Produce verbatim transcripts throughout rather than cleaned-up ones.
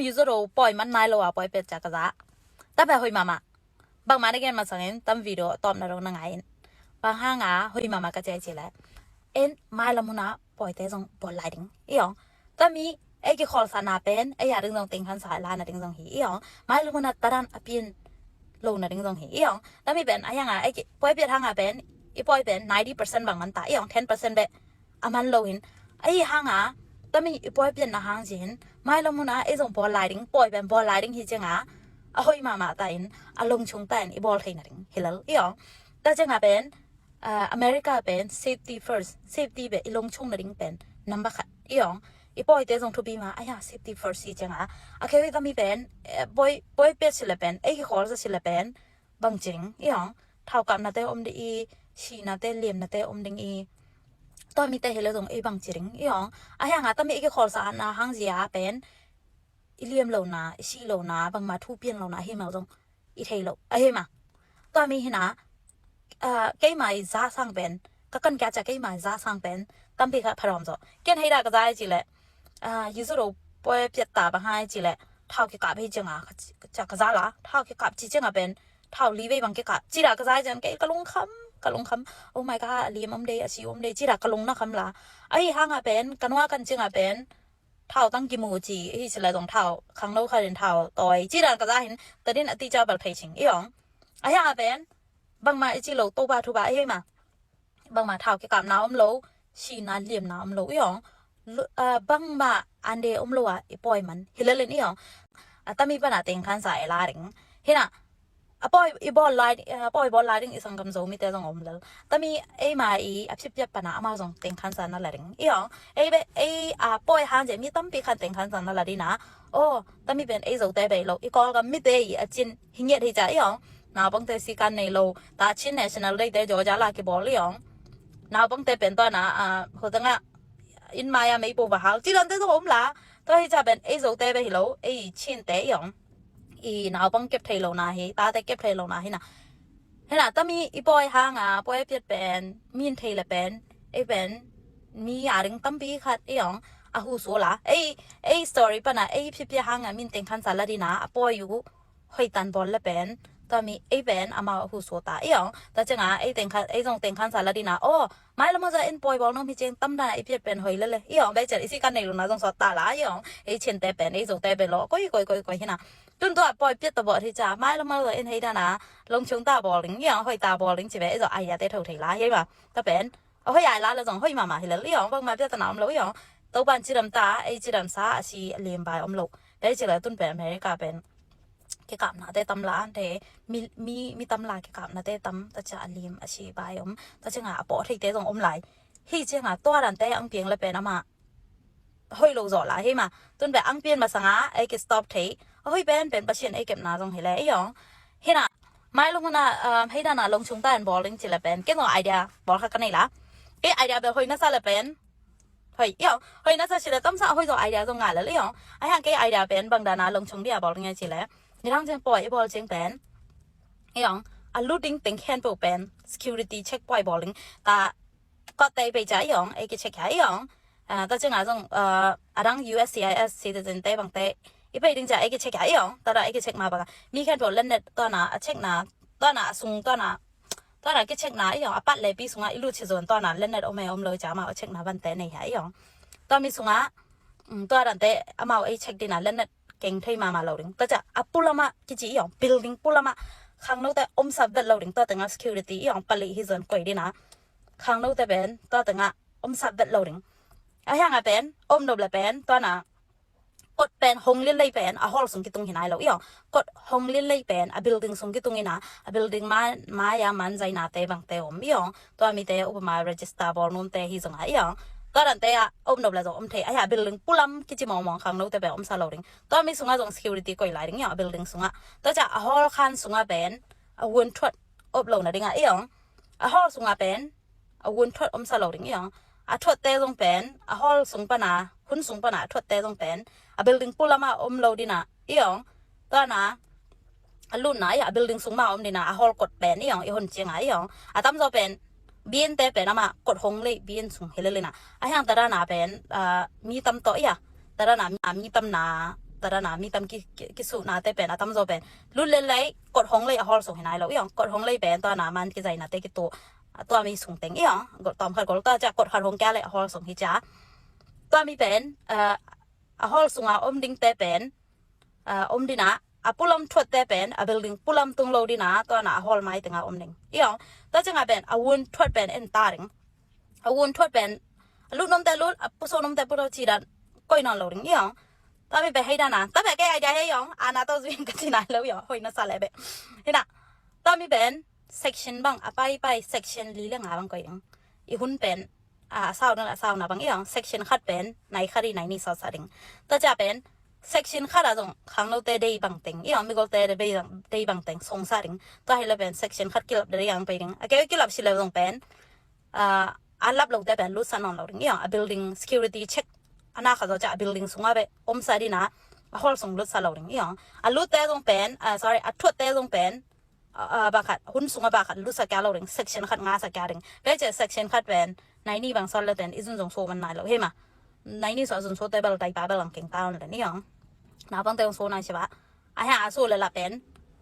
Yu zo ro poi man nai lo a poi pet ca ka za. Ta pet hoi mama. Bang ma na gen ma sangin tam video tom na ro na ngai in. Bang hanga hoi mama ka cai ci le. En mai lam huna poi te zong bol lai ding. I ong. Tami ei ki khol sa na pen ei a ding zong ting khan sa la na ding zong hi. I ong. Mai lam huna taran a pin lo na ding zong hi. I ong. Tami pen a yanga ei ki poi pet hanga pen i poi pen ninety percent bang man ta. I ong ten percent be a man lo hin. Ahi hanga tami i poi pian na hang zin mai lam huna ei zong bol lai ding poi pen bol lai ding hi cianga a hoi mama ta in a long chung ta in i bol thei na ding hi lal i ong. Ta cianga pen uh, America pen safety first, safety be i long chung na ding pen number khat i ong. I poi te zong thupi ma a ya safety first hi cianga a khe tami pen eh, poi poi pet sila pen ei ki khol sa sila pen bang ci ding i ong. Thau kap na te om ding i si na te liam na te om ding i. Tami te hi le zong ei bang ci ding i ong. A hanga tami ei ki khol sa na hang zia pen i liam lo na i si lo na bang ma thu pian lo na hi ma zong i thei lo a hi ma. Tami hina uh, keima i za sang pen ka kan kya ca keima i za sang pen tampi kha pharom zo. Ken hei da ka za ci le uh, yu zo ro poi piat ta bang hai ci le thau ki kap hi cianga ca ka za la thau ki kap ci cianga pen thau li vei bang ki kap ci da ka za ciang kei ka lung kham ka lung kham. Oh my god, liam om dei a si om dei ci da ka lung na kham la. Ahi hanga pen ka nua kan cianga pen thau tang ki mu ci hi sila zong thau khang lo kha din thau toi ci da ka za hin ta din a ti ca bal phei ching i ong. A hanga pen bang ma i ci lo to ba thu ba i hei ma. Bang ma thau ki kap na om lo si na liam na om lo i ong. Bang ma an de om lo a i poi man hi lalen i ong. A tami pana teng khan sa e la ding hina. A poi i bol lai a poi bol lai ding i sang kam zo mi te zong om lal. Tami ei ma i a phip piat pana ama zong teng khan sa na la ding i ong. Ei be ei a poi han je mi tampi khan teng khan sa na la dina. O tami pen ei zo te be lo i kol kam mi te i a cin hi ngiat hi ca i ong. Naupangte sikan nei lo ta Chin National Day te jaw ja la kibol i ong. Naupangte pen tua na uh, hotanga in maya mei po va hal ci lon te zong om la. Tua hi ca pen ei zo te be hi lo ei Chin te i ong. I naupang kep thei lo na hi ta te kep thei lo na hi na. Hi na tami i poi hanga poi piat pen min thei le pen ei pen mi a ring tampi khat i ong. A hu su la ei ei story pana ei phip piat hanga min teng khan sa la dina a poi u. Hoi tan bol le pen tami ei pen amau a hu su ta i ong. Ta cianga ei teng khan ei zong teng khan sa la dina o mai lam huna in poi bol nom hi ciang tam dana i piat pen hoi le le i ong. Be cian i si kan nei lo na zong sot ta la i ong. Ei Chin te pen ei zo te be lo koi koi koi koi hina. Tun tua poi piat ta bol hi ca mai lam huna in hei dana long chung ta bol ding i ong hoi ta bol ding ci be ei zong ai ya te tho thei la hei ba. Ta pen a hoi ai la le zong hoi mama hi le i ong bang ma piat ta na om lo i ong. To ban ci dam ta ei ci dam sa a si a liam bai om lo. Be ci le tun pen America pen kikapna te tam la an te mi mi mi tam la kikapna te tam ta ca a lim a si bai om ta cianga a pawh thei te zong om lai. Hi cianga tua dan te ang piang le pen ama hoi lo zo la hi ma. Tun be ang pian ma sanga ei ki stop thei a hoi pen pen Pasian ei kepna zong hi le i ong. Hina mai lo huna um, hei dana long chung ta an bol ding ci le pen ken zong idea bol kha ka nei la. Kei idea be hoi na sa le pen hoi i ong hoi na sa ci le tam sa hoi zong idea zong nga le le i ong. A hang kei idea pen bang dana long chung dia bol ding ci le. Ni dang ciang poi i bol ciang pen i ong a lu ding teng khen po pen security check poi bol ding ta kot te i pei ca i ong ei ki check ya i ong. Ta cianga zong a dang U S C I S citizen te bang te i pei ding ca ei ki check ya i ong ta da ei ki check ma bang mi khen po lennet tua na a check na tua na a sung tua na tua na ki check na i ong a pat le pi sunga i lu ci zon tua na lennet om e om lo ca ma a check na ban te nei ya i ong. Tua mi sunga tua dan te amau ei check dina lennet keng thei mama lo ding ta ca a pulama kici i ong building pulama khangno te om sa vet lo ding tua tenga security i ong pali hi zon koi dina khangno te pen tua tenga om sa vet lo ding. A hanga pen om nop le pen tua na kot pen hong lin lei pen a hall sung kitung hi nai lo i ong kot hong lin lei pen a building sung kitung ina a building ma ma ya man zai na te bang te om i ong. Tua mi te upama register bol num te hi zong a i ong. Tua dan te a om nop le zong om thei a ya building pulam kici mong mong khangno te pen om sa lo ding. Tua mi sunga zong security koi lai ding i ong a building sunga. Tua ca a hall khan sunga pen a wun thuat op lo na ding a i ong. A hall sunga pen a wun thuat om sa lo ding i ong. A thuat te zong pen a hall sung pana hun sung pana a thuat te zong pen a building pulama om lo dina i ong. Tua na a lun na i a building sung ma om dina a hall kot pen i ong i hun cianga i ong. A tam zo pen bian te pen ama kot hong lei bian sung hi le lina a hiang ta dana pen mi tam to i a ta dana mi tam na Tua dan a mi tam ki, ki, kisuhnate pen a tamzaw pen lut lel lei kot hong lei a hall sung hi nai lo i ong. Kot hong lei pen tua na man kizainate kituh, a tua mi sung teng i ong. Gol tawm khat gol ta cia kot khat hong kia lei a hall sung hi cia. Tua mi pen, ah, a hall sunga om dingte pen, ah, om dina, a pulam thuatte pen a building pulam tung lo dina, tua na a hall mai tenga om ding i ong. Tua cianga pen a vun thuat pen en ta ding. A vun thuat pen a lut nomte lut, a puso nomte puso ci dan koi nawn lo ding i ong. Tua mi pen hei dana, tua pen kei idea hei i ong, ana to zuin ka ci nai lo i ong, hoi na sa le be. Hina, tua mi pen section bang, a pai pai section li le nga bang koi ding. I hun pen, a, a sau ding, a sau na bang i ong, section khat pen nai khat i nai ni sawt sa ding. Tua cia pen section khat a zong khangnote dei bang teng i ong, migolte dei bang, dei bang teng song sa ding. Tua hi le pen section khat kilap dei ang pai ding. A kei kilap si le zong pen, ah, a lap lote pen lut sa nawn lo ding i ong. A building security check, a na kha zaw cia a building sunga be om sa dina, a hall sung lut sa lo ding i ong. A lutte zong pen, ah, sorry, a thuatte zong pen, ah, ah, bakhat, hun sunga bakhat lut sa kia lo ding, section khat nga sa kia ding. Be cia section khat pen nai ni bang sawt le ten i zun zong so man nai lo hi ma. Nai ni sawt zun so te bel tai pa bel ang keng ta on le ni ong. Na bang te ong so nai cia ba. A hia a so le la pen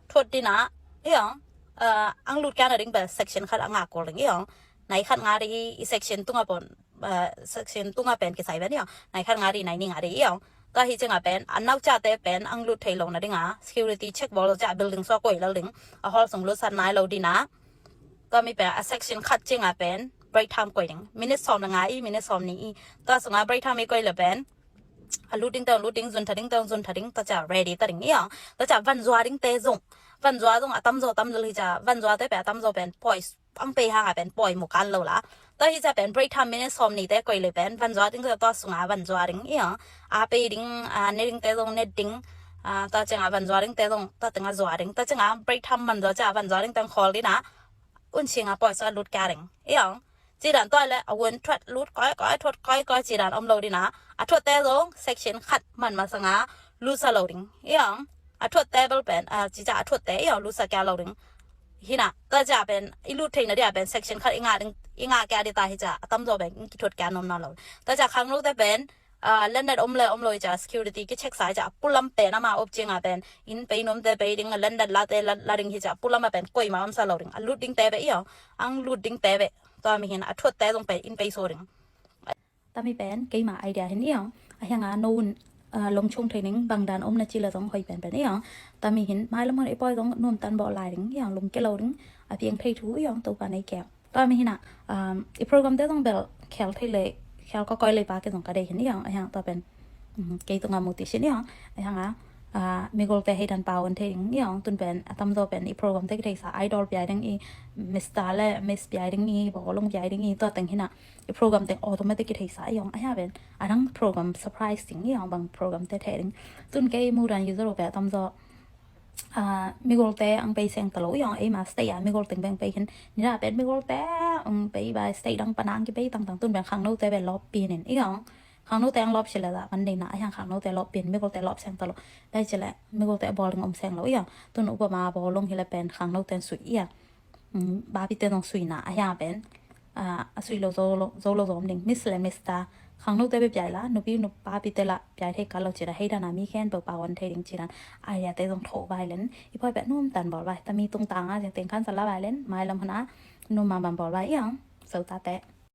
thuat dina i ong, ah, ang lut kia na ding bel section khat a nga kol ding i ong. Nai khat nga ding i, i section tunga pon, ah, section tunga pen kisai ben i ong. Nai khat nga ding, nai ni nga ding i ong. Tua hi cianga pen a nau ciate pen ang lut thei lo na dinga security check bawl lo cia building sua koi lo ding, a hall sung lut sat nai lo dina. Tua mi pen a section khat cianga pen break time koi ding. Minute sawm na nga i, minute sawm ni i. Tua sunga break time i koi le pen a lut dingte lut ding, zun tha dingte zun tha ding, tua cia ready ta ding i ong. Tua cia van zua dingte zong, van zua zong a tamzaw tam lel hi cia, van zuate pen a tamzaw pen poise ang pei hanga pen pawi mu kan lo la. Tua hi cia pen break time minute sawm nite koi le pen van zua ding tua sunga van zua ding i ong. A pei ding, a ne dingte zong ne ding, a tua cianga van zua dingte zong tua tenga zua ding. Tua cianga break time man zua cia van zua ding teng khawl dina, un singa pawi sua lut kia ding i ong. Ci dan tua le a vun thuat lut koi koi, thuat koi koi ci dan om lo dina. A thuatte zong section khat man masanga lut sa lo ding i ong. A thuatte bel pen, a, ci cia a thuatte i ong, lut sa kia lo ding. Hina, tua cia pen i lut theina dia pen section khat i nga ding, i nga kia di ta hi cia a tamzaw pen i kithuat kia nom na lo. Tua cia khangnote pen, ah, landed om le om lo i cia security kicheck sa i cia pulam pen ama op cianga pen in pei nomte pei ding, landed late la, la ding hi cia pulam a pen koima om sa lo ding. A lut dingte be i ong, ang lut dingte be. Tua mi hin a thuatte zong pen in pei so ding. Tami pen keima idea hin i ong. A hianga no un, ah, lungchung thei ning, bangdan om na ci la zong hoi pen pen i ong. Tami hin mailam hun i pawi zong nuam tan bawl lai ding i ong, lungke lo ding, a piang thei thu i ong, Topa nei keu. Tami hina, um, i program te zong bel khel thei le, khel ka koi le pa ke zong ka dei hin i ong. A hiang tua pen, um, kei tunga mu ti sin i ong. A hianga, ah, migolte hei dan pau an thei ding i ong. Tun pen a tamzaw pen i program te ki thei sa, idol piai ding i, Mister le Miss piai ding i, bawlung piai ding i, tua teng hina i program teng automatic i theisa i ong. A hia pen a dang program surprise ding i ong, bang program te thei ding. Tun kei mudan user pe a tamzaw, ah, migolte ang pei seng ta lo i ong, eima state a migol teng beng pei hin. Nira pen migolte ang pei ba state dang panang ki pei tangtang, tun beng khangnote be lop pinin i ong. Khangnote ang lop sila da man deina, a hiang khangnote lop pin, migolte lop seng ta lo. Dai chile migolte a bawling om seng lo i ong. Tun upama bawlung hila pen khangnote sui i ong. Mm, bapite zong suina a hia pen, ah, a sui lo zo lo, zo lo zom ding, Miss le Mister. Khangnote be piai la, nupi nupa pite la piai thei ka lo cira, hei dana mi khen pau pau an thei ding cira. A hia te zong tho bai len, i poi pe num tan bol bai, tami tung tanga zeng teng kan sa la bai len, mailam hana num ma ban bol bai i ong, so ta te.